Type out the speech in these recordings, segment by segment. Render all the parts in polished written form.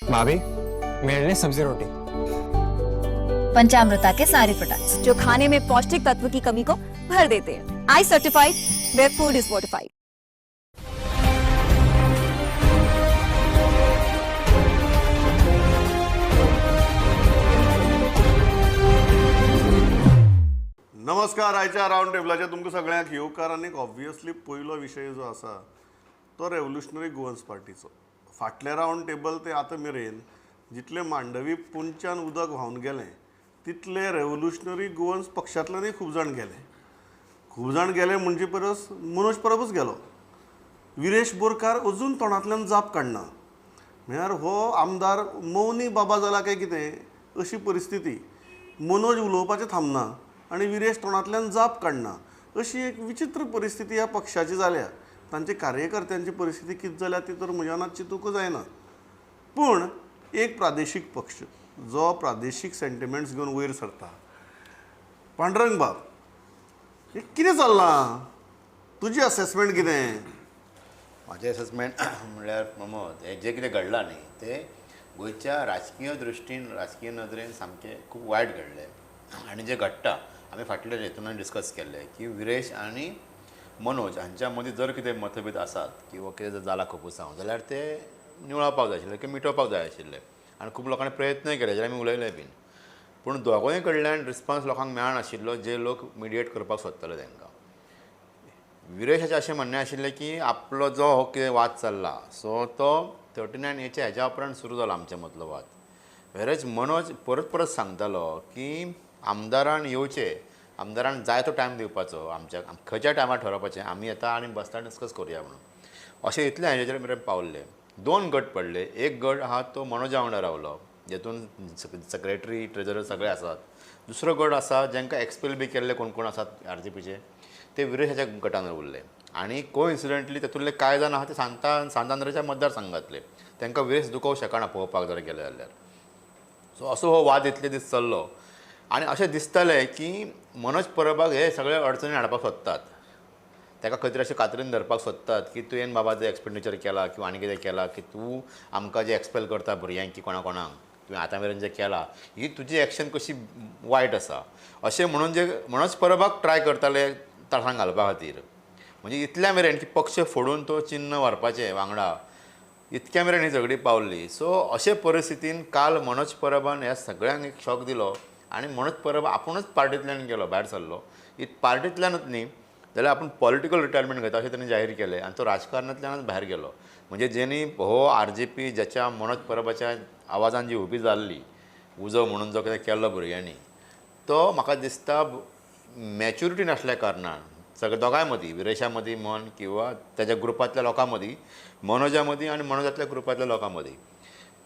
भाभी, मेरे लिए सब्जी रोटी। पंचामृता के सारे प्रोडक्ट्स जो खाने में पौष्टिक तत्व की कमी को भर देते हैं। I certified, where food is fortified. नमस्कार, आयच्या रावंड टेबलाचेर तुमकां सगळ्यांक येवकार. आनी ऑब्वियसली पयलो विशय जो आसा तो रेवोल्युशनरी गोवन्स पार्टीचो. फाटल्या रावंड टेबल ते आतां मेरेन जितले मांडवी पुंच्यान उदक व्हांवन गेलें तितले रेवोल्युशनरी गोवन्स पक्षांतल्यानूय खूब जाण गेले. खूब जाण गेले म्हणचे परस मनोज परबूच गेलो. विरेश बोरकार अजून तोंडांतल्यान जाप काडना. म्हळ्यार हो आमदार मौनी बाबा जाला काय कितें अशी परिस्थिती. मनोज उलोवपाचें थांबना आनी विरेश तोंडांतल्यान जाप काडना. अशी एक विचित्र परिस्थिती ह्या पक्षाची जाल्या. तांचे कार्यकर्त्यांची परिस्थिती कितें जाल्या ती तर म्हज्यान चिंतूंकच जायना. पूण एक प्रादेशीक पक्ष जो प्रादेशीक सेंटिमेंट्स घेवन वयर सरता. पांडुरंग बाब, हें कितें चल्लां? तुजी असेसमेंट कितें? म्हाजें एसेसमेंट म्हणल्यार प्रमोद, हें जें कितें घडलां न्ही तें गोंयच्या राजकीय दृश्टीन, राजकीय नदरेन सामकें खूब वायट घडलें. आनी जें घडटा आमी फाटले हेतून डिस्कस केल्लें की विरेश आनी मनोज हांच्या मदीं जर कितें मतभेद आसात किंवा कितें जर जालां खुबूसांव जाल्यार ते निवळावपाक जाय आशिल्लें किंवा मिटोवपाक जाय आशिल्लें. आनी खूब लोकांनी प्रयत्नय केले जाल्यार आमी उलयले बीन, पूण दोगोय कडल्यान रिस्पोन्स लोकांक मेळनाशिल्लो जे लोक मिडिएट करपाक सोदताले तांकां. विरेशाचें अशें म्हणणें आशिल्लें की आपलो जो हो कितें वाद चल्ला सो तो 39 हेच्या हेज्या उपरांत सुरू जालो आमच्या मदलो वाद. वेरेज मनोज परत परत सांगतालो की आमदारान येवचें, आमदारान जाय तो टायम दिवपाचो, आमच्या खंयच्या टायमार ठरोवपाचें, आमी येता आनी बसता डिस्कस करुया म्हणून. अशें इतलें हाजेर मेरेन पावल्ले. दोन गट पडले. एक गट आहा तो मनोजा वांगडा रावलो, जेतून सेक्रेटरी ट्रेजरर सगळे आसात. दुसरो गट आसा जांकां एक्सपेल बी केल्ले कोण कोण आसात आरजीपीचे, ते विरेशाच्या गटान उरले. आनी कोइन्सिडंटली तातूंतले कांय जाण आहा ते सांतांद्रेच्या मतदारसंघातले, तांकां विरेश दुखोवंक शकना पळोवपाक जर गेले जाल्यार. सो असो हो वाद इतले दीस चल्लो आनी अशें दिसतालें की मनोज परबाक हे सगळे अडचणी हाडपाक सोदतात, ताका खंय तरी अशें कातरीन धरपाक सोदतात की तुवें बाबा जें एक्सपेंडिचर केलां किंवा आनी कितें केलां की तूं आमकां जें एक्सपेल करता भुरग्यांक की कोणा कोणाक तुवें आतां मेरेन जें केलां ही तुजी एक्शन कशी वायट आसा अशें म्हणून जे मनोज परबाक ट्राय करताले तासांक घालपा खातीर. म्हणजे इतल्या मेरेन की पक्ष फोडून तो चिन्न व्हरपाचें वांगडा, इतक्या मेरेन ही झगडी पावल्ली. सो अशे परिस्थितीन काल मनोज परबान ह्या सगळ्यांक एक शॉक दिलो आनी मनोज परब आपुणूच पार्टींतल्यान गेलो, भायर सरलो. पार्टींतल्यानूच न्ही जाल्यार आपूण पॉलिटिकल रिटायरमेंट घेता अशें ताणें जाहीर केलें आनी तो राजकारणांतल्यानूच भायर गेलो. म्हणजे जेणी हो आरजीपी ज्याच्या मनोज परबाच्या आवाजान जी उबी जाल्ली उजो म्हणून जो कितें केल्लो भुरग्यांनी, तो म्हाका दिसता मॅच्युरिटी नासल्या कारणान सगळे दोगांय मदीं, विरेशा मदीं म्हण किंवा ताच्या ग्रुपांतल्या लोकां मदीं, मनोजा मदीं आनी मनोजांतल्या ग्रुपांतल्या लोकां मदीं,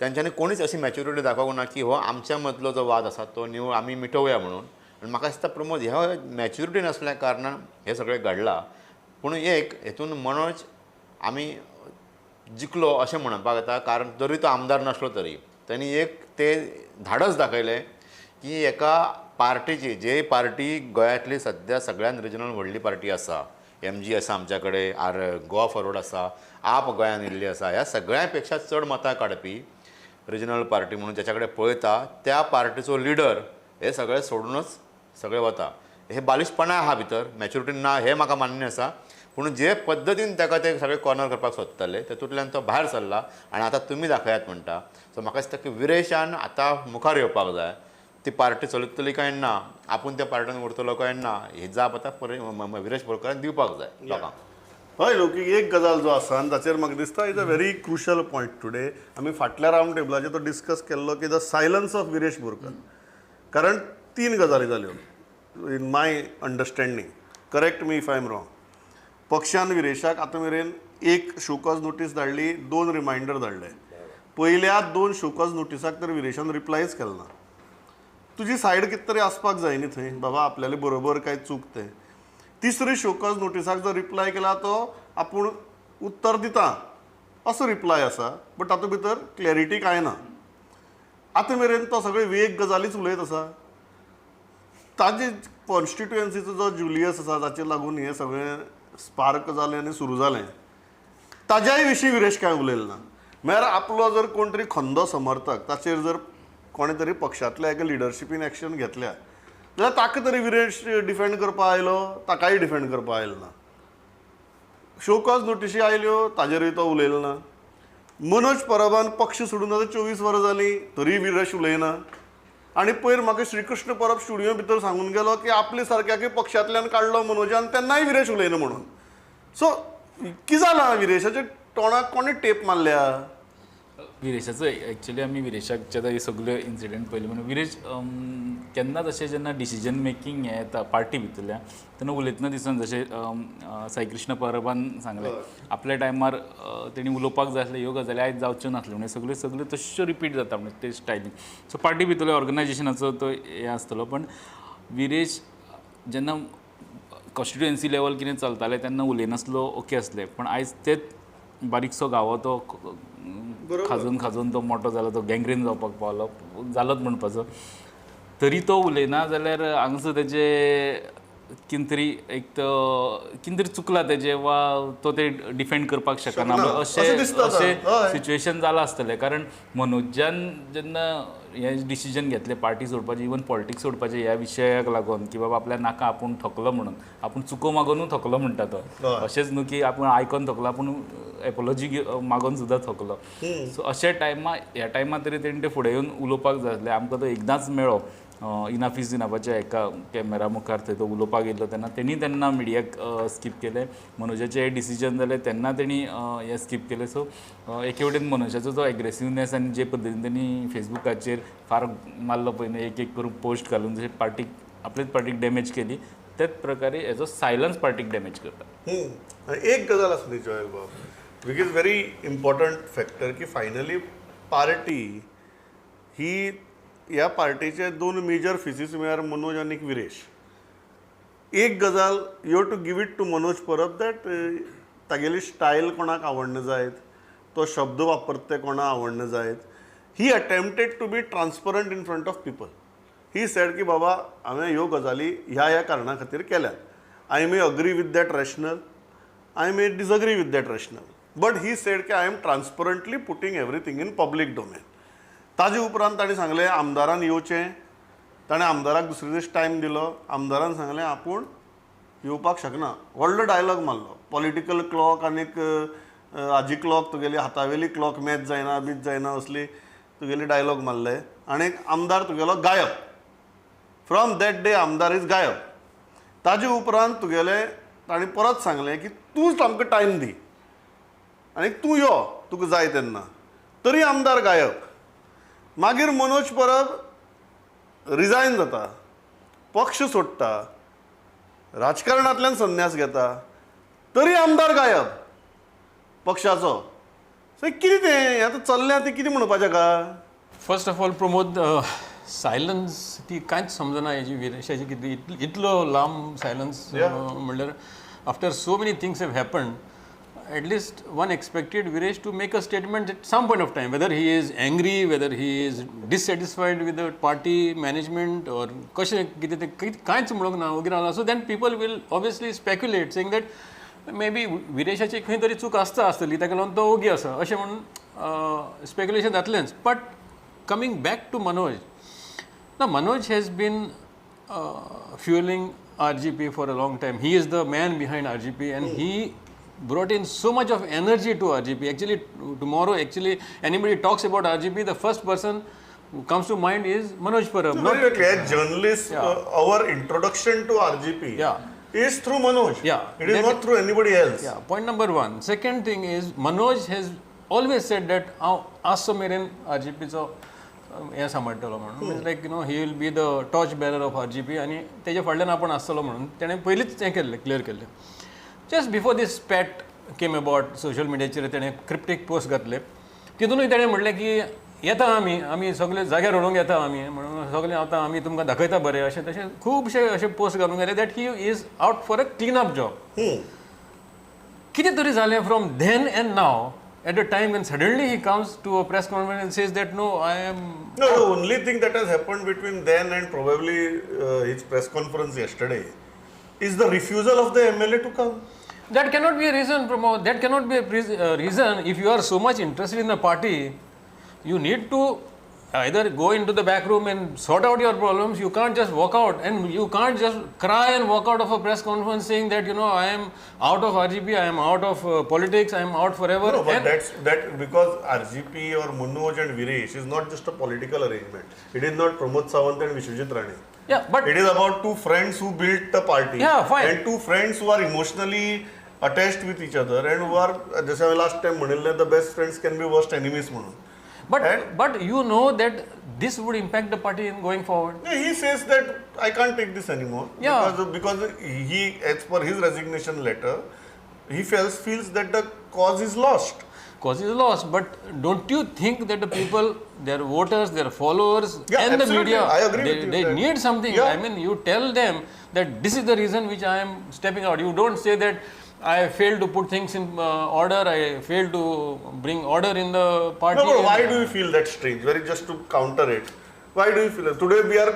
तांच्यांनी कोणीच अशी मॅच्युरिटी दाखोवंक ना की हो आमच्या मदलो जो वाद आसा तो निवळ आमी मिटोवया म्हणून. आनी म्हाका दिसता प्रमोद ह्या मॅच्युरिटी नासल्या कारणान हें सगळें घडलां. पूण एक हेतून मनोज आमी जिखलो अशें म्हणपाक येता, कारण तरी तो आमदार नासलो तरी तांणी एक ते धाडस दाखयलें की एका पार्टीची, जे पार्टी गोंयांतली सद्या सगळ्यान रिजनल व्हडली पार्टी आसा, एमजी आसा आमच्या कडेन, आर गोवा फॉरवर्ड आसा, आप गोंयान येयल्ली आसा, ह्या सगळ्यां पेक्षा चड मतां काडपी रिजनल पार्टी म्हणून ज्याच्या कडेन पळयता त्या पार्टीचो लिडर हे सगळे सोडूनच सगळे वता. हे बालिशपणा आहा भितर, मॅच्युरिटी ना हें म्हाका मान्य आसा, पूण जे पद्दतीन ताका ते सगळे कॉर्नर करपाक सोदताले तातूंतल्यान तो भायर सरला आनी आतां तुमी दाखयात म्हणटा. सो म्हाका दिसता की विरेशान आतां मुखार येवपाक जाय. ती पार्टी चलयतली काय ना, आपूण त्या पार्टीन उरतलो काय ना, ही जाप आतां विरेश बोरकारान दिवपाक जाय लोकांक. हय लोकीक एक गजाल जो आसा आनी ताचेर म्हाका दिसता is a very crucial point today. आमी फाटल्या रावंड टेबलाचेर तो डिस्कस केल्लो की the silence of Viresh Borkar. कारण तीन गजाली जाल्यो in my understanding, correct me if I am wrong. पक्षान विरेशाक आतां मेरेन एक शोकॉज नोटीस धाडली, 2 रिमायंडर धाडले. पयल्या 2 शोकॉज नोटिसाक तर विरेशान रिप्लायच केलो ना. तुजी सायड कितें तरी आसपाक जाय न्ही थंय, बाबा आपल्याले बरोबर काय चूक तें. तिसरी शोकॉज नोटिसाक जर रिप्लाय केला तो आपूण उत्तर दिता असो रिप्लाय आसा, बट तातूंत भितर क्लॅरिटी कांय ना. आतां मेरेन तो सगळे वेग गजालीच उलयत आसा. ताजे कॉन्स्टिट्युएन्सीचो जो जुलियस आसा ताचे लागून हें सगळें स्पार्क जालें आनी सुरू जालें, ताज्याय विशीं विरेश कांय उलयलें ना. म्हळ्यार आपलो जर कोण तरी खंदो समर्थक ताचेर जर कोणे तरी पक्षांतल्या एका लिडरशिपीन एक्शन घेतल्या जाल्यार ताका तरी विरेश डिफेंड करपा आयलो, ताकाय डिफेंड करपा आयलो ना. शोकॉज नोटिशी आयल्यो ताजेरूय तो उलयलो ना. मनोज परबान पक्ष सोडून आतां 24 वरां जालीं तरी विरेश उलयना. आनी पयर म्हाका श्रीकृष्ण परब स्टुडियो भितर सांगून गेलो की आपले सारक्याकय पक्षांतल्यान काडलो मनोजान, तेन्नाय विरेश उलयना म्हणून. सो कितें जालां विरेशाच्या तोंडाक कोणें टेप मारल्या? विरेशाचो एक्चुअली आमी विरेशाक जेन्ना हे सगळे इन्सिडंट पळयले म्हणून विरेश केन्नाच अशें जेन्ना डिसिजन मेकींग हें येता पार्टी भितरल्यान तेन्ना उलयतना दिसना. जशें साईकृष्ण परबान सांगलें आपल्या टायमार तेणी उलोवपाक जाय आसलें, ह्यो गजाली आयज जावच्यो नासल्यो म्हणजे सगळ्यो सगळ्यो तश्यो रिपीट जाता म्हणजे ते स्टायलीन. सो पार्टी भितरल्या ऑर्गनायजेशनाचो तो हें आसतलो. पण विरेश जेन्ना कॉन्स्टिट्युएन्सी लेवल कितें चलतालें तेन्ना उलयनासलो, ओके आसलें. पण आयज तेच बारीकसो घावो तो खाजून खाजून तो मोटो जालो, तो गँग्रीन जावपाक पावलो जालोच म्हणपाचो, तरी तो उलयना जाल्यार हांगासर तेजे कितें तरी एक कितें तरी चुकलां तेजें वा तो ते डिफेंड करपाक शकना अशें अशें सिच्युएशन जालां आसतलें. कारण मनोजान जेन्ना हें डिसिजन घेतलें पार्टी सोडपाचें, इवन पॉलिटिक्स सोडपाचें ह्या विशयाक लागून की बाबा आपल्या नाका, आपूण थकलो म्हणून, आपूण चुको मागोनूय थकलो म्हणटा तो, अशेंच न्हू की आपूण आयकोन थकलो, आपूण एपोलॉजी मागोन सुद्दां थकलो. सो अशा टायमा ह्या टायमा तरी तेणें तें फुडें येवन उलोवपाक जाय आसलें. आमकां तो एकदांच मेळ्ळो इनाफ is इनाफाच्या एका कॅमेरा मुखार थंय तो उलोवपाक येयलो तेन्ना तेणी तेन्ना मिडियाक स्कीप केलें. मनोजाचें हें डिसिजन जालें तेन्ना तेणी हें स्कीप केलें. सो एके वटेन मनोजाचो जो एग्रेसिवनेस आनी जे पद्दतीन तेणी फेसबुकाचेर फार मारलो पळय न्हू, एक एक करून पोस्ट घालून जशें पार्टीक आपलेच पार्टीक डॅमेज केली, त्याच प्रकारे हेजो सायलन्स पार्टीक डॅमेज करता. एक गजाल आसली जोयल बाब, which is very important factor की फायनली पार्टी ही ह्या पार्टीचे दोन मेजर फेसीस म्हळ्यार मनोज आनी विरेश. एक गजाल you have to give it to Manoj Parab that तागेली स्टायल कोणाक आवडना जायत, तो शब्द वापरता ते कोणाक आवडना जायत, he attempted to be transparent in front of people. He said की बाबा हांवें ह्यो गजाली ह्या ह्या कारणा खातीर केल्यात, I may agree with that rationale, I may disagree with that rationale, but he said की I am transparently putting everything in public domain. ताजे उपरांत ताणें सांगलें आमदारान येवचें, ताणें आमदाराक दुसरे दीस टायम दिलो, आमदारान सांगलें आपूण येवपाक शकना. व्हडलो डायलॉग मारलो, पॉलिटिकल क्लॉक आनीक हाजी क्लॉक तुगेली हातावेली क्लॉक मॅच जायना बीच जायना असली तुगेली डायलॉग मारले आनी आमदार तुगेलो गायब. फ्रॉम that day आमदार is गायब. ताजे उपरांत तुगेलें ताणें परत सांगलें की तूंच आमकां टायम दी आनी तूं यो तुका जाय तेन्ना, तरी आमदार गायब. मागीर मनोज परब रिजायन जाता, पक्ष सोडटा, राजकारणांतल्यान संन्यास घेता, तरी आमदार गायब पक्षाचो. सो कितें तें आतां चल्लें तें कितें म्हणपाचें का? First of all Pramod, silence ती कांयच समजना हेजी विरेशाची कितें इतलो लांब सायलन्स म्हणल्यार after so many things have happened, at least one expected Viresh to make a statement at some point of time, whether he is angry, whether he is dissatisfied with the party management or कशें कितें तें कांयच म्हणूंक ना वगैरे आसा. So then people will obviously speculate saying that maybe विरेशाची खंय तरी चूक आसता आसतली, ताका लागून तो ओगी आसा अशें म्हणून speculation जातलेंच. But coming back to Manoj, ना Manoj has been fueling RGP for a long time. He is the man behind RGP and he brought in so much of energy to RGP. Actually, tomorrow, actually, anybody talks about RGP, the first person who comes to mind is Manoj Parab. No, very clear. Journalists, our introduction to RGP is through Manoj. Yeah. It is not through anybody else. Yeah. Point number one. Second thing is, Manoj has always said that aso meren RGP cho हें सांबाळटलो म्हणून, like you know he will be the torch bearer of RGP आनी तेजे फाटल्यान आपूण आसतलो म्हणून तेणें पयलींच हें केल्लें, क्लियर केल्लें. Just before this spat came about social मिडियाचेर तेणें क्रिप्टीक पोस्ट घातले, तितूनय तेणें म्हणलें की येता आमी, आमी सगळे जाग्यार व्हरोंक येता आमी म्हणून सगळे आतां आमी तुमकां दाखयता बरें अशें तशें खुबशे अशे पोस्ट घालूंक गेले that he is out for a clean up job. कितें तरी जालें from then and now at a time when suddenly he comes to a press conference and says that no, I am... No, the only thing that has happened between then and probably his press conference yesterday is the refusal of the MLA to come. That cannot be a reason, Pramod. That cannot be a reason. If you are so much interested in the party, you need to either go into the back room and sort out your problems. You can't just walk out, and you can't just cry and walk out of a press conference saying that, you know, I am out of RGP, I am out of politics, I am out forever. No, but that's that because RGP or Manoj and Viresh is not just a political arrangement. It is not Pramod Sawant and Vishwajit Rane. Yeah, but it is about two friends who built the party. Yeah, fine. And two friends who are emotionally attached with each other and who are, जसं last time म्हणिल्लें, the best friends can be worst enemies म्हणून. But you know that this would impact the party in going forward. Yeah, he says that I can't take this anymore. Yeah. Because he, as per his resignation letter, he feels that the cause is lost. Cause is lost, but don't you think that the people, their voters, their followers, yeah, and the media, I agree with you, they need something. Yeah. I mean, you tell them that this is the reason which I am stepping out. You don't say that I failed to put things in order, I failed to bring order in the party. No, but why do you feel that strange? Very just to counter it. Why do you feel that? Today we are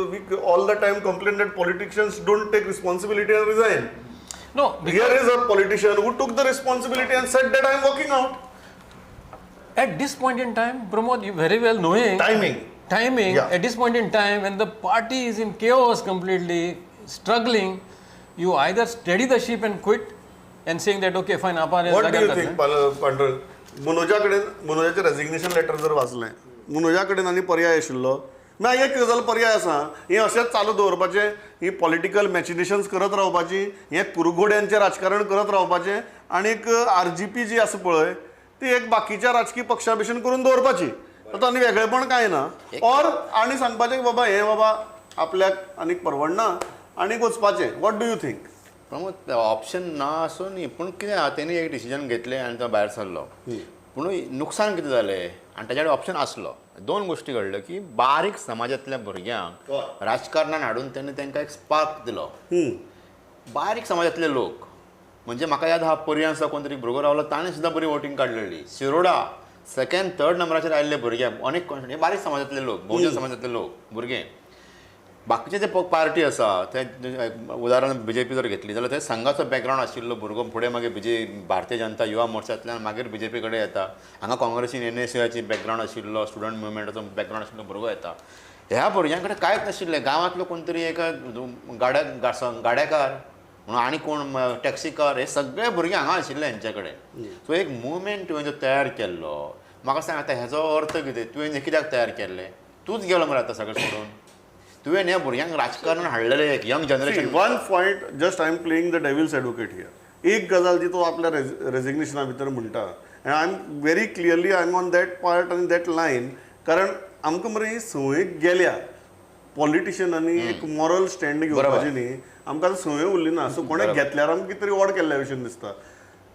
we all the time complain that politicians don't take responsibility and resign. No. Here is a politician who took the responsibility and said that I am walking out. At this point in time, Pramod, you very well knowing... Timing, yeah. At this point in time, when the party is in chaos completely, struggling, you either steady the ship and quit and saying that, okay, fine, आपण... What do you think, Pandurang? मनोजाचें resignation letter जर वाचलें, मनोजा कडेन आनी पर्याय आशिल्लो ना, एक गजाल पर्याय आसा, हें अशेंच चालू दवरपाचें, ही पॉलिटिकल मॅचिनेशन्स करत रावपाची, हें कुरघोड्यांचें राजकारण करत रावपाचें आनी एक RGP जी आसा पळय ती एक बाकीच्या राजकीय पक्षा भशेन करून दवरपाची, आतां आनी वेगळेपण कांय ना. ऑर आनी सांगपाचें की बाबा हें बाबा आपल्याक आनीक परवडना आनीक वचपाचें. What do you think? Pramod, option ना आसूं न्ही, पूण कितें आहा, तेणी एक डिसिजन घेतलें आनी तो भायर सरलो, पूण नुकसान कितें जालें आनी ताच्या कडेन ऑप्शन आसलो. दोन गोश्टी घडल्यो की बारीक समाजांतल्या भुरग्यांक राजकारणान हाडून तेणी तांकां एक स्पार्क दिलो. बारीक समाजांतले लोक म्हणजे म्हाका याद आहा, पर्यांसो कोण तरी भुरगो रावलो, ताणें सुद्दां बरी वोटींग काडलेली. शिरोडा सेकेंड थर्ड नंबराचेर आयिल्ले भुरगे, अनेक हे बारीक समाजांतले लोक, बहुजन समाजांतले लोक भुरगे. बाकीचे जे पार्टी आसा ते उदाहरण बीजेपी जर घेतली जाल्यार ते संघाचो बॅकग्रावंड आशिल्लो भुरगो फुडें मागीर भारतीय जनता युवा मोर्चांतल्यान मागीर बीजेपी कडेन येता. हांगा काँग्रेसीन NSUIची बॅकग्रावंड आशिल्लो, स्टुडंट मुवमेंटाचो बॅकग्रावंड आशिल्लो भुरगो येता. ह्या भुरग्यां कडेन कांयच नाशिल्लें. गांवांतलो कोण तरी एक गाड्याकार म्हणून आनी कोण टॅक्सीकार, हे सगळे भुरगे हांगा आशिल्ले हेंच्या कडेन. सो एक मुवमेंट तुवें जो तयार केल्लो, म्हाका सांग आतां हेजो अर्थ कितें? तुवें हें कित्याक तयार केल्लें? तूंच गेलो मरे आतां सगळें सोडून. तुवें ह्या भुरग्यांक राजकारण हाडलेलें एक young generation. One point, just I am playing the devil's advocate here. एक गजाल जी तो आपल्या रेजिग्नेशना भितर म्हणटा, and I am very clearly I am on that part आनी that line, कारण आमकां मरे ही संवय गेल्या पॉलिटिशियनांनी एक मॉरल स्टँड घेवपाची न्ही, आमकां आतां संवय उरली ना. सो कोणें घेतल्यार आमकां कितें तरी ऑड केल्ल्या भशेन दिसता.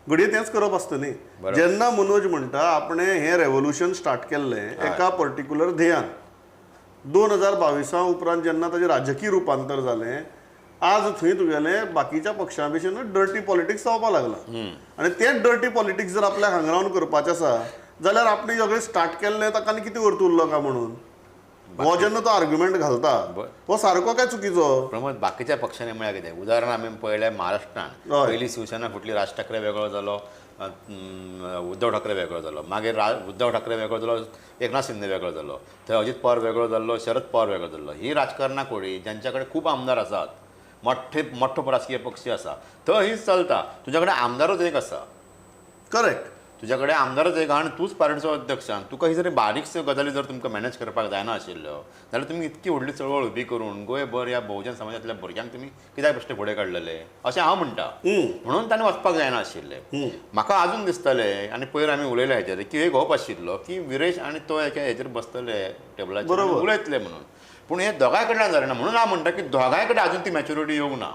घडये तेंच करप आसता न्ही. जेन्ना मनोज म्हणटा आपणें हें रेवोल्युशन स्टार्ट केल्लें एका पर्टिक्युलर ध्येयान, 2022 उपरांत जेन्ना ताजें राजकीय रुपांतर जालें, आज थंय तुगेलें बाकीच्या पक्षां भशेन डर्टी पॉलिटिक्स जावपाक लागलां. आनी तें डर्टी पॉलिटिक्स जर आपल्याक हांगा रावन करपाचें आसा जाल्यार आपणें सगळें स्टार्ट केल्लें ताका आनी कितें अर्थ उरलो काय म्हणून हो जेन्ना तो आर्ग्युमेंट घालता हो सारको काय चुकीचो? प्रमोद, बाकीच्या पक्षांनी म्हळ्यार कितें, उदाहरण आमी पळयलें महाराष्ट्रान, पयली शिवसेना फुटली, राज ठाकरे वेगळो जालो, उद्धव ठाकरे वेगळो जालो, मागीर उद्धव ठाकरे वेगळो जालो, एकनाथ शिंदे वेगळो जालो, थंय अजित पवार वेगळो जाल्लो, शरद पवार वेगळो जाल्लो. ही राजकारणां कोडी ज्यांच्या कडेन खूब आमदार आसात, मोठो राजकीय पक्ष आसा, थंय हीच चलता. तुज्या कडेन आमदारूच एक आसा. करेक्ट. तुज्या कडेन आमदारूच एक आनी तूंच पार्टीचो अध्यक्ष, आनी तुका ही जरी बारीकश्यो गजाली जर तुमकां मॅनेज करपाक जायना आशिल्ल्यो जाल्यार तुमी इतकी व्हडली चळवळ उबी करून गोंयभर ह्या बहुजन समाजांतल्या भुरग्यांक तुमी कित्याक बेश्टे फुडें काडलेले अशें हांव म्हणटा. म्हणून ताणें वचपाक जायना आशिल्लें. म्हाका आजून दिसतालें, आनी पयर आमी उलयले हेचेर, की एक होप आशिल्लो की विरेश आनी तो एका हेचेर बसतले टेबलाचेर उलयतले म्हणून, पूण हे दोगांय कडल्यान जालें ना. म्हणून हांव म्हणटा की दोगांय कडेन अजून ती मॅच्युरिटी येवंक ना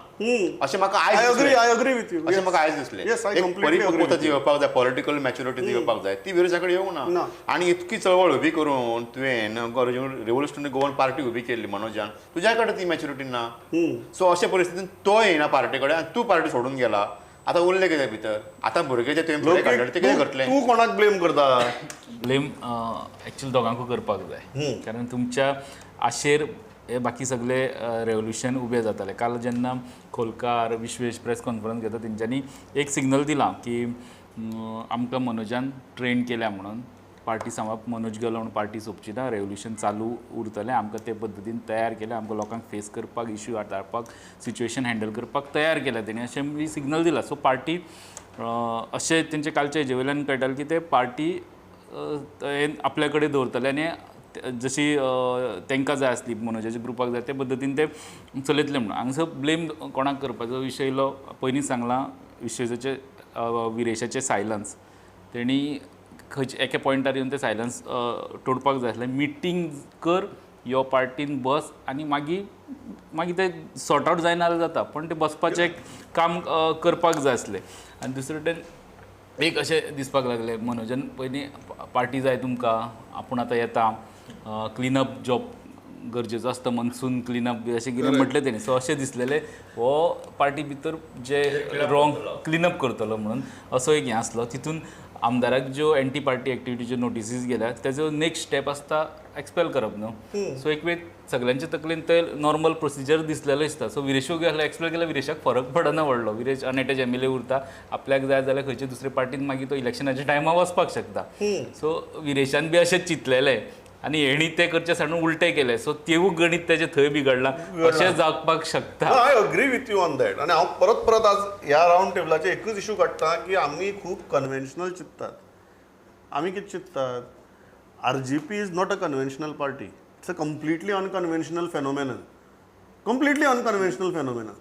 अशें म्हाका आयज अशें म्हाका आयज दिसलें. एक परिपक्वता जी येवपाक जाय, पॉलिटिकल मॅच्युरिटी जी येवपाक जाय, ती विरेशा कडेन येवंक ना. आनी इतकी चळवळ उबी करून तुवें रिव्होल्युशनरी गोवन पार्टी उबी केल्ली मनोजान, तुज्या कडेन ती मॅच्युरिटी ना. सो अशे परिस्थितीन तो येना पार्टी कडेन आनी तूं पार्टी सोडून गेला. आतां उरलें कितें भितर? आतां भुरगे जे तुवें फुडें काडले ते कितें करतले? तूं कोणाक ब्लेम करता? ब्लेम एक्चुअली दोगांकूय करपाक जाय, कारण तुमच्या आशेर हे बाकी सगळे रेवोल्युशन उबे जाताले. काल जेन्ना खोलकार विश्वेश प्रेस कॉन्फरन्स घेता तेंच्यांनी एक सिग्नल दिला की आमकां मनोजान ट्रेन केल्या म्हणून पार्टी सांबाळप मनोज गेलो म्हणून पार्टी सोंपची ना, रेवोल्युशन चालू उरतलें, आमकां ते पद्दतीन तयार केलें, आमकां लोकांक फेस करपाक, इश्यू हाताळपाक, सिच्युएशन हँडल करपाक तयार केल्या तेणी अशें सिग्नल दिला. सो पार्टी अशें तेंचे कालचे हेजे वयल्यान कळटालें की ते पार्टी आपल्या कडेन दवरतले आनी जशी तांकां जाय आसली मनोजाच्या ग्रुपाक जाय ते पद्दतीन ते चलयतले म्हणून. हांगासर ब्लेम कोणाक करपाचो विशय येयलो, पयलींच सांगलां विश्वेशाचे विरेशाचे सायलन्स, तेणी खंयच्या एका पॉयंटार येवन ते सायलन्स तोडपाक जाय आसलें. मिटींग कर, यो पार्टीन बस आनी मागीर मागीर ते सॉर्ट आवट जायना जाल्यार जाता, पण ते बसपाचें एक काम करपाक जाय आसलें. आनी दुसरे वटेन एक अशें दिसपाक लागलें मनोजन पयलीं पार्टी जाय तुमकां, आपूण आतां येता, क्लिनअप जॉब गरजेचो आसता, मनसून क्लिनअप बी अशें कितें म्हटलें तेणी. सो अशें दिसलेलें हो पार्टी भितर जे रॉंग क्लिनअप करतलो म्हणून असो एक हें आसलो. तितून आमदाराक ज्यो एंटी पार्टी एक्टिविटीच्यो नोटिसीस गेल्या तेजो नेक्स्ट स्टेप आसता एक्सपेल करप न्हू. सो एक वेळ सगळ्यांच्या तकलेन ते नॉर्मल प्रोसिजर दिसलेलो दिसता. सो विरेशूक गेल्यार एक्सपेल केल्यार विरेशाक फरक पडना व्हडलो, विरेश अनएटॅच एम एल ए उरता, आपल्याक जाय जाल्यार खंयचे दुसरे पार्टीन मागीर तो इलेक्शनाच्या टायमार वचपाक शकता. सो विरेशान बी अशें चिंतलेलें आनी हेणी तें करचें सांडून उलटें केलें. सो तेवूय गणीत तेजें थंय बिगडलां अशें जावपाक शकता. I agree with you on that. आनी हांव परत परत आज ह्या रावंड टेबलाचेर एकूच इशू काडटा की आमी खूब कन्वेन्शनल चिंततात. आमी कितें चिंततात, RGP is not a conventional party, it's a completely unconventional phenomenon, completely unconventional phenomenon.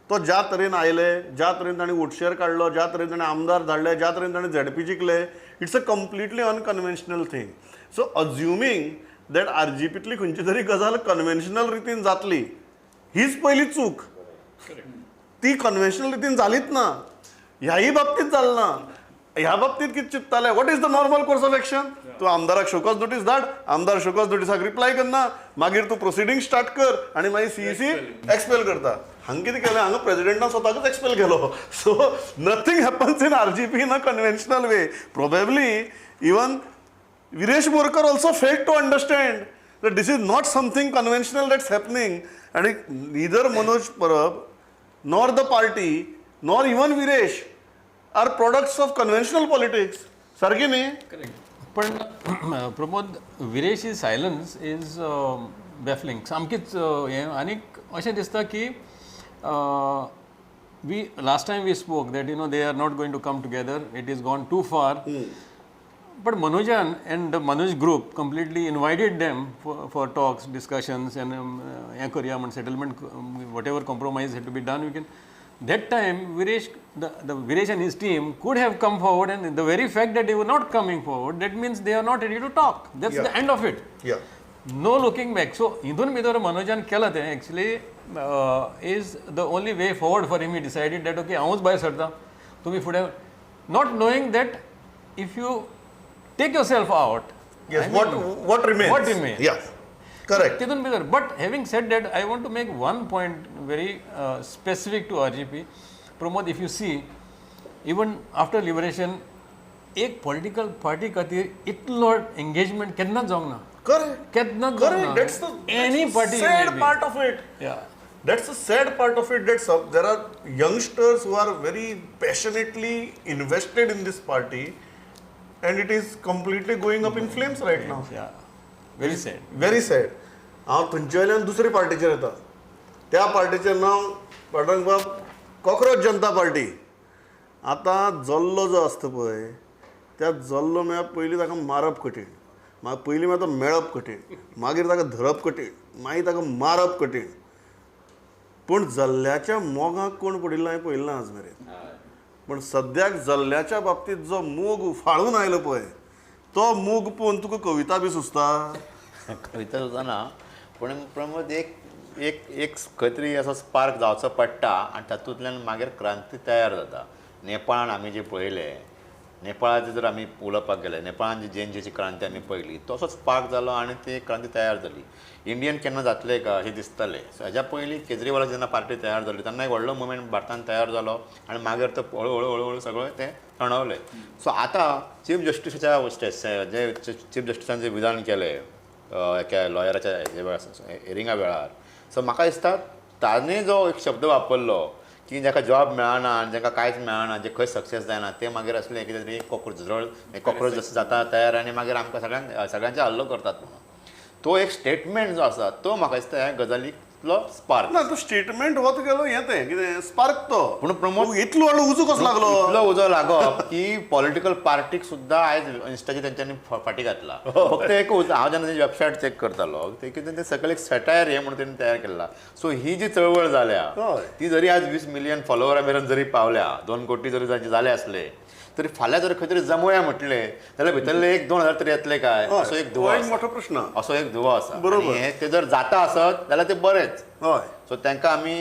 तो ज्या तरेन आयले, ज्या तरेन ताणें वोटशेर काडलो, ज्या तरेन ताणें आमदार धाडले, ज्या तरेन ताणें झेडपी जिखले, it's a completely unconventional thing. So assuming that आरजीपींतली खंयची तरी गजाल कन्वेन्शनल रितीन जातली हीच पयली चूक. ती कन्वेन्शनल रितीन जालीच ना, ह्याही बाबतींत जाल ना. ह्या बाबतींत कितें चिंतताले, what is the normal course of action? तूं आमदाराक शोकॉज नोटीस धाड, आमदार शोकॉज नोटिसाक रिप्लाय करना, मागीर तूं प्रोसिडींग स्टार्ट कर आनी मागीर सीईसी एक्सपेल करता. हांगा कितें केलें, हांगा प्रेजिडेंटान स्वताकूच एक्सपेल केलो. So nothing happens in RGP in a conventional way. Probably even Viresh Borkar also failed to understand that this is not something conventional that's happening. And neither Manoj Parab nor the party nor even Viresh are products of conventional politics. सारकी न्ही? Correct. पण Pramod, Viresh is silence is baffling सामकीच हें. आनीक अशें दिसता की we last time we spoke that you know they are not going to come together, it is gone too far. But Manojan and the Manoj group completely invited them for talks, discussions and हें करया म्हण settlement, whatever compromise had to be done, we can. That time Viresh, the Viresh and his team could have come forward, and the very fact that they were not coming forward, that means they are not ready to talk. That's the end of it. Yeah. No looking back. So हितून भितर मनोजान केलां तें actually is the only way forward for him. He decided that okay, हांवूच भायर सरता, तुमी फुडें, not knowing that if you take yourself out, Yes, what remains? What remains? Yeah, correct. तितून भितर. But having said that, I want to make one point very specific to RGP. Pramod, if you see, even after liberation, एक political party खातीर इतलो engagement केन्नाच जावंक ना. Correct. केन्नाच जावंक ना. That's the any party sad part of it. Yeah. That's the sad part of it, that there are youngsters who are very passionately invested in this party, and it is completely going up in flames right now. Yeah. Very sad. Very sad. हांव थंयचे वयल्यान दुसरे पार्टीचेर येता. त्या पार्टीचें नांव पांडुरंग बाब cockroach जनता party. आतां जल्लो जो आसता पळय, त्या जल्लो म्हळ्यार पयलीं ताका मारप कठीण, मागीर पयलीं म्हळ्यार तो मेळप कठीण, मागीर ताका धरप कठीण, मागीर ताका मारप कठीण. पूण जल्ल्याच्या मोगाक कोण पडिल्लो हांवें पळयलें ना आज मेरेन. पूण सद्याक जल्ल्याच्या बाबतींत जो मोग उफाळून आयलो पळय, तो मोग पळोवन तुका कविता बी सुचता. कविता सुचना, पूण प्रमोद एक एक एक खंय तरी असो स्पार्क जावचो पडटा आनी तातूंतल्यान मागीर क्रांती तयार जाता. नेपाळान आमी जे पळयलें, नेपाळाचें जर आमी उलोवपाक गेले, नेपाळान जी जेनजीची क्रांती आमी पळयली, तसोच स्पार्क जालो आनी ती क्रांती तयार जाली. इंडियन केन्ना जातलें का अशें दिसतालें. सो हेज्या पयलीं केजरीवाला जेन्ना पार्टी तयार जाली तेन्ना एक व्हडलो मुवमेंट भारतान तयार जालो आनी मागीर तो हळू हळू हळू हळू सगळें तें थंडावलें. सो आतां चीफ जस्टिसाच्या जे चीफ जस्टिसान जें विधान केलें, एका लॉयराच्या हेरिंगा वेळार. सो म्हाका दिसता ताणें जो एक शब्द वापरलो की जाका जॉब मेळना आनी जांकां कांयच मेळना, जे खंय सक्सेस जायना, ते मागीर असले कितें तरी कॉक्रोच जळ कॉक्रोच जशें जाता तयार आनी मागीर आमकां सगळ्यांक सगळ्यांचे हल्लो करतात म्हणून तो एक स्टेटमेंट जो आसा तो म्हाका दिसता ह्या गजालींतलो स्पार्क. ना, तो स्टेटमेंट हो तुगेलो हें तें कितें स्पार्क तो. पूण प्रमोद इतलो व्हडलो उजो कसो लागलो? इतलो उजो लागप की पॉलिटिकल पार्टीक सुद्दां आयज इन्स्टाचेर तेंच्यांनी फाटी घातला. फक्त एक हांव जेन्ना तेंची वेबसायट चॅक करतालो ते कितें ते सकयल एक सटायर हें म्हणून तेणी तयार केल्ला. सो ही जी चळवळ जाल्या ती जरी आज 20 मिलियन फॉलोवरा मेरेन जरी पावल्या, 2 कोटी जरी तांचे जाले आसले तरी फाल्यां जर खंय तरी जमोया म्हटलें जाल्यार भितरले 1-2 हजार तरी येतले काय, असो एक दुवा, एक मोठो प्रश्न, असो एक दुवा आसा. बरोबर, हे ते जर जाता आसत जाल्यार ते बरेच. हय, सो तांकां आमी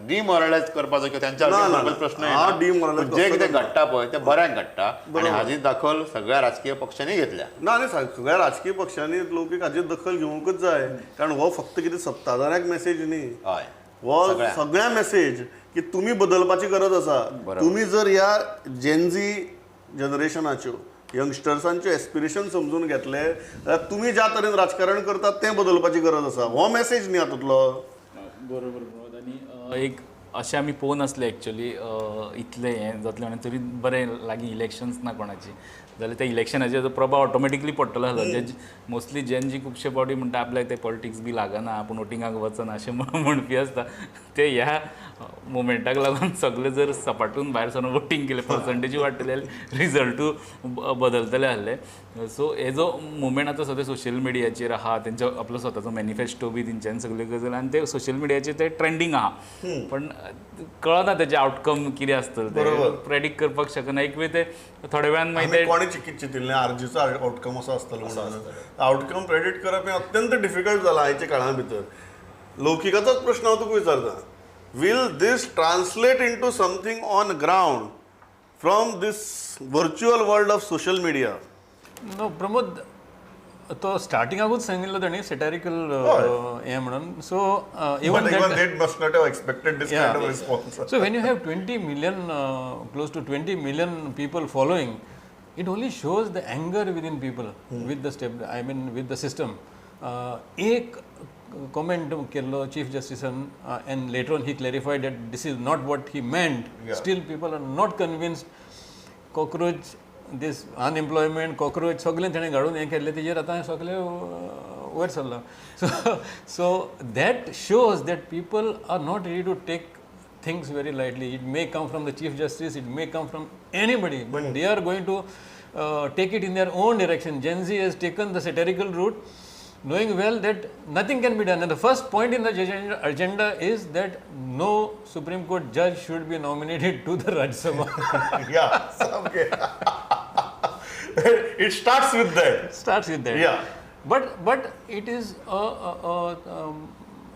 डिमोरलायज करपाचो किंवा त्यांच्या प्रश्न येना. जे कितें घडटा पळय तें बऱ्याक घडटा आनी हाजी दखल सगळ्या राजकीय पक्षांनी घेतल्या. ना, आनी सगळ्या राजकीय पक्षांनी लौकीक हाजी दखल घेवंकूच जाय, कारण हो फक्त कितें सत्ताधाऱ्याक मेसेज न्ही, हय, हो सगळ्या मेसेज की तुमी बदलपाची गरज आसा. तुमी जर ह्या जेनझी जनरेशनाच्यो यंगस्टर्सांच्यो एस्पिरेशन समजून घेतले जाल्यार तुमी ज्या तरेन राजकारण करतात तें बदलपाची गरज आसा. हो मेसेज न्ही हातूंतलो. बरोबर प्रमोद. आनी एक अशें आमी पळोवन आसले एक्चुअली इतलें हें जातलें म्हणून, तरी बरें लागीं इलेक्शन्स ना कोणाची जाल्यार त्या इलेक्शनाचेर जो प्रभाव ऑटोमॅटिकली पडटलो आसलो. जे मोस्टली जेन जी खुबशे फावटी म्हणटा आपल्याक ते पॉलिटिक्स बी लागना, आपूण वोटिंगाक वचना अशें म्हणपी आसता, ते ह्या मुवमेंटाक लागून सगळे जर सपाटून भायर सरून वोटींग केलें पर्संटेजूय वाडटले, रिजल्टूय बदलतले आसले. सो हे जो मुवमेंट आतां सद्या सोशल मिडियाचेर आहा, तेंचो आपलो स्वताचो मॅनिफेस्टो बी तेंच्यांनी सगळे गजाल आनी ते सोशल मिडियाचेर ते ट्रेंडींग आहा, पण कळना तेजें आवटकम कितें आसतलें तें प्रेडिक्ट करपाक शकना. एक वेळ ते थोड्या वेळान मागीर कोणें चितिल्लें आरजीचो आवटकम असो आसतलो म्हणून आवटकम प्रेडिक्ट करप हें अत्यंत डिफिकल्ट जालां आयच्या काळा भितर. लौकिकाचोच प्रश्न हांव तुका विचारता, will this translate into something on ground from this virtual world of social media? No Pramod, तो स्टार्टिंगाकूच सांगिल्लो ताणें सॅटारिकल हें म्हणून. So even that must not have expected this kind of response. So when you have 20 million, close to 20 million people following, it only shows the anger within people with the step, I mean with the system. एक comment केल्लो chief जस्टिसान and later on he clarified that this is not what he meant. Still people are not convinced. Cockroach, this unemployment, cockroach सगळें ताणें घालून हें केल्लें, तेजेर आतां सगळें वयर सरलां. So that shows that people are not ready to take things very lightly. It may come from the Chief Justice, it may come from anybody, but they are going to take it in their own direction. Gen Z has taken the satirical route, knowing well that nothing can be done. And the first point in the agenda is that no Supreme Court judge should be nominated to the Rajya Sabha. Yeah, okay. It starts with that. It starts with that. Yeah. But it is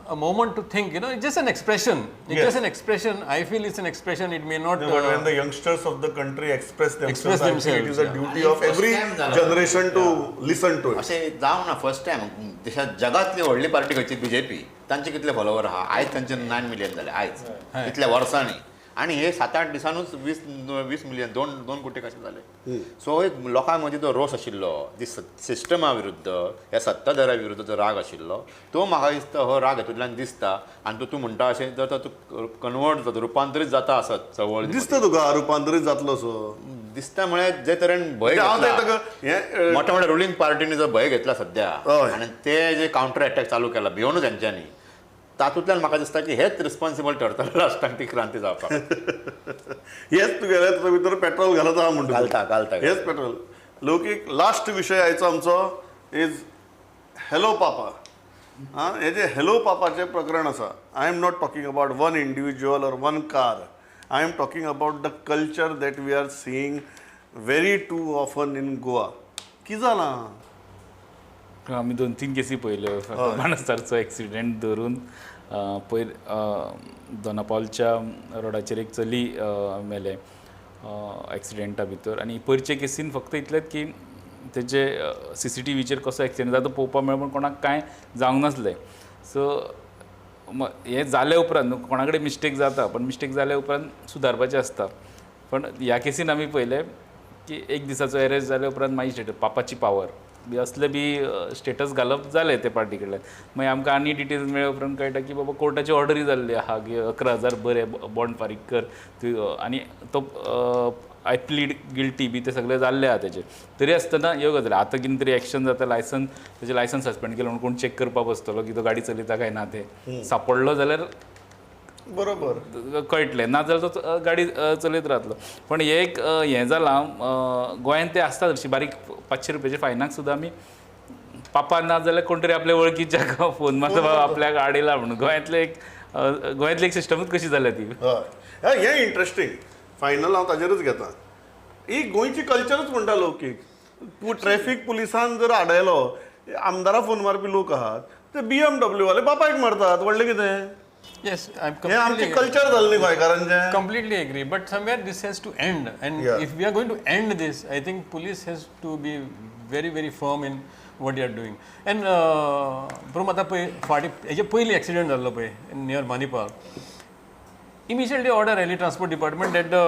a moment to think, you know, it's just an expression. It's just an expression. I feel it's an expression. It may not... No, but when the youngsters of the country express themselves, I think it is a duty of every generation to listen to it. अशें जावं ना, first time देशात जगांतली व्हडली party खंयची BJP, तांचे कितले follower आहा आयज? तांचे 9 मिलियन जाले आयज, इतल्या वर्सांनी. आनी हे 7-8 दिसांनूच 20 मिलियन, 2 कोटी कशे जाले. सो एक लोकां मदीं जो रोस आशिल्लो, ती सिस्टमा विरुद्ध, ह्या सत्ताधाऱ्या विरुद्ध जो राग आशिल्लो, तो म्हाका दिसता हो राग हेतूंतल्यान दिसता. आनी तूं म्हणटा अशें जर तो कन्वर्ट जाता, रुपांतरीत जाता आसत चळवळ, दिसता तुका रुपांतरीत जातलो असो दिसता. म्हळ्यार जे तरेन भंय घेतला, मोठ्या मोठ्या रुलिंग पार्टीनी जो भंय घेतला सद्या आनी ते जे कावंटर अटॅक चालू केला भिवनूच तेंच्यांनी, तातूंतल्यान म्हाका दिसता की हेच रिस्पॉन्सिबल ठरतले लास्टाक ती क्रांती जावपाक. हेच तुगेले तुजे भितर पेट्रोल घालत आहा म्हणटा, घालता घालता हेच पेट्रोल. लौकीक लास्ट विशय आयचो आमचो is hello पापा. आं, हे जे हॅलो पापाचें प्रकरण आसा, I am not talking about one individual or one car, I am talking about the culture that we are seeing very too often in Goa. कितें जालां? आमी 2-3 केसी पळयल्यो. बाणस्तारचो एक्सिडेंट धरून पयर दोनापावलच्या रोडाचेर एक चली मेलें एक्सिडेंटा भितर. आनी पयरचे केसीन फक्त इतलेंच की तेजे CCTVचेर कसो एक्सिडेंट जाता तो पळोवपाक मेळ्ळो, पूण कोणाक कांय जावंक नासलें. सो हें जाल्या उपरांत न्हू कोणा कडेन मिस्टेक जाता, पण मिस्टेक जाल्या उपरांत सुदारपाचें आसता. पण ह्या केसीन आमी पळयलें की एक दिसाचो एरेस्ट जाल्या उपरांत मागीर स्टेटस पापाची पावर, बी असले बी स्टेटस घालप जालें ते पार्टी कडल्यान. मागीर आमकां आनी डिटेल्स मेळ्ळे उपरांत कळटा की बाबा कोर्टाची ऑर्डरूय जाल्ली आहा की 11,000 बरे बॉन्ड फारीक कर तूं, आनी तो I plead guilty बी ते सगळे जाल्ले आहा तेजे. तरी आसतना ह्यो गजाली आतां कितें तरी एक्शन जाता, लायसन्स तेजें लायसन्स सस्पेंड केलें म्हणून कोण चॅक करपाक बसतलो की तो गाडी चलयता काय ना तें, सांपडलो जाल्यार बरोबर कळटलें, ना जाल्यार तो गाडी चलयत रावतलो. पण हें एक हें जालां गोंयांत तें आसता तशी बारीक 500 रुपयाचे फायनाक सुद्दां आमी पापा ना जाल्यार कोण तरी आपल्या वळखीच्या फोन मारता बाबा आपल्याक आडयला म्हणून. गोंयांतलें एक गोंयांतली एक सिस्टमूच कशी जाल्या ती. हय, हें इंट्रस्टींग. फायनल हांव ताजेरूच घेता. ही गोंयची कल्चरूच म्हणटा लौकीक. ट्रॅफीक पुलिसान जर आडयलो, आमदारा फोन मारपी लोक आहात ते BMW वाले बापायक मारतात, व्हडलें कितें. Yes, I'm हे आमचें कल्चर जालें न्ही गोंयकारांचें. Completely agree, but somewhere this has to end, and yeah. If we are going to end this, I think police has to be very very firm in what they are doing. And Pramod, आतां पळय फाटीं हेजे पयलीं accident जाल्लो पळय near Manipal, immediately order आयली transport department that the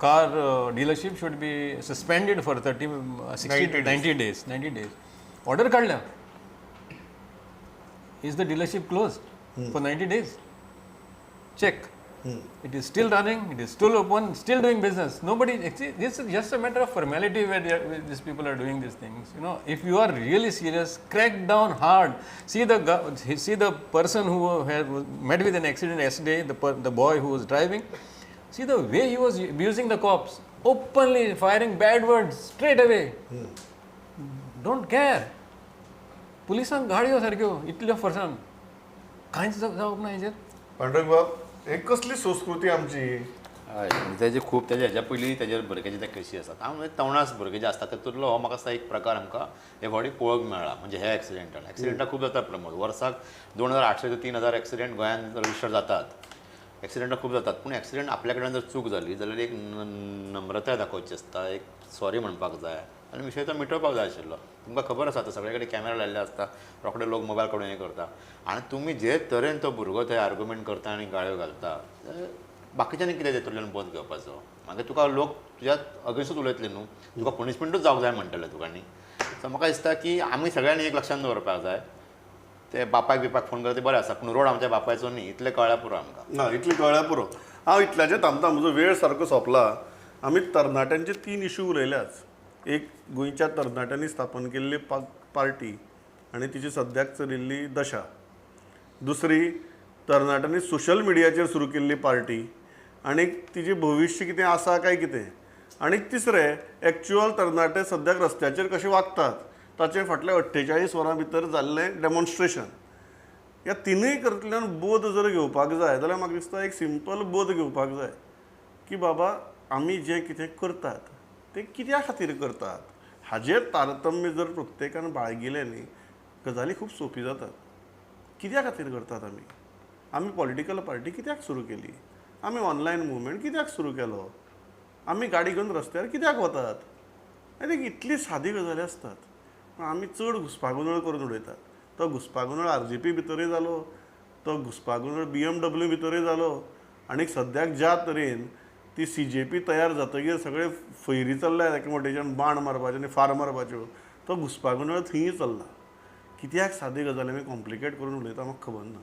car dealership should be suspended for 30, 60, 90 days. 90 days. Order काडल्या. Is the dealership closed for 90 days? Check. It is still running, it is still open, still doing business. Nobody, this is just a matter of formality where these people are doing these things. You know, if you are really serious, crack down hard. See the person who had met with an accident yesterday, the boy who was driving. See the way he was abusing the cops, openly firing bad words straight away. Don't care. पुलिसांक गाडयो सारक्यो इतल्यो फोर्सान कांयच जावप ना हेजेर. पांडुरंग बाब, एक कसली संस्कृती आमची. हय, तेजे खूब तेजे हेज्या पयलीं तेजेर भुरग्याचे ते केसी आसात. हांव म्हणजे तवणास भुरगे जे आसता तातूंतलो हो म्हाका दिसता एक प्रकार आमकां हे फावटी पळोवंक मेळ्ळा. म्हणजे हे एक्सिडेंटान एक्सिडेंटां खूब जातात प्रमोद. वर्साक 2800 ते 3000 एक्सिडेंट गोंयांत रजिस्टर जातात. एक्सिडेंटां खूब जातात, पूण एक्सिडेंट आपल्या कडल्यान जर चूक जाली जाल्यार एक नम्रताय दाखोवची आसता, एक सॉरी म्हणपाक जाय आनी विशय तो मिटोवपाक जाय आशिल्लो. तुमकां खबर आसा आतां सगळे कडेन कॅमेरा लायिल्ले आसता, रोखडे लोक मोबायल काडून हें करता आनी तुमी जे तरेन तो भुरगो थंय आर्ग्युमेंट करता आनी गाळयो घालता, बाकीच्यांनी कितें तेतूंतल्यान बोध घेवपाचो? मागीर तुका लोक तुज्या अगेन्स्टूच उलयतले न्हू, तुका पनिशमेंटूच जावंक जाय म्हणटले तुका न्ही. सो म्हाका दिसता की आमी सगळ्यांनी एक लक्षांत दवरपाक जाय, ते बापायक बिपाक फोन करता ते बरें आसा, पूण रोड आमच्या बापायचो न्ही, इतलें कळ्ळ्यार पुरो आमकां. ना, इतलें कळ्ळ्यार पुरो. हांव इतल्याचेर थांबता, म्हजो वेळ सारको सोंपला. आमी तरणाट्यांचे 3 इशू उलयल्याच. एक, गोंयच्या तरणाट्यांनी स्थापन केल्ली पार्टी आनी तिची सद्याक चलिल्ली दशा. दुसरी, तरणाट्यांनी सोशल मिडियाचेर सुरू केल्ली पार्टी आनी तिजें भविश्य कितें आसा काय कितें. आनी तिसरें, एक्चुअल तरणाटे सद्याक रस्त्याचेर कशे वागतात ताचे फाटल्या 48 वरां भितर जाल्लें डेमॉन्स्ट्रेशन. ह्या तिनूय करतल्यान बोध जर घेवपाक जाय जाल्यार म्हाका दिसता एक सिंपल बोध घेवपाक जाय की बाबा आमी जें कितें करतात तें कित्या खातीर करतात हाजेर तारतम्य जर प्रत्येकान बाळगिलें न्ही, गजाली खूब सोंपी जातात. कित्या खातीर करतात आमी? आमी पॉलिटिकल पार्टी कित्याक सुरू केली? आमी ऑनलायन मुवमेंट कित्याक सुरू केलो? आमी गाडी घेवन रस्त्यार कित्याक वतात? I think इतली सादी गजाली आसतात, पूण आमी चड घुस्पागोंदळ करून उडयतात. तो घुस्पागोंदळ RGP भितरूय जालो, तो घुस्पागोंदळ BMW भितरूय जालो, आनी सद्याक ज्या तरेन ती CJP तयार जातकीर सगळे फैरी चल्ल्या एकामेकाच्यान बाण मारपाच्यो आनी फार मारपाच्यो, तो घुस्पागोंदळ थंय चल्ला. कित्याक सादी गजाली आमी कॉम्प्लिकेट करून उलयता म्हाका खबर ना.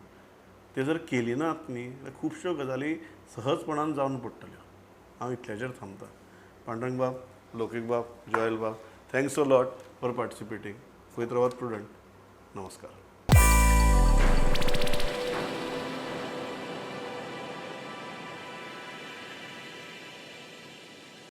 ते जर केली नात न्ही जाल्यार खुबश्यो गजाली सहजपणान जावन पडटल्यो. हांव इतल्याचेर थांबता. पांडुरंग बाब, लौकीक बाब, जोयल बाब, thanks a lot for participating. पळयत रावात प्रुडंट. नमस्कार.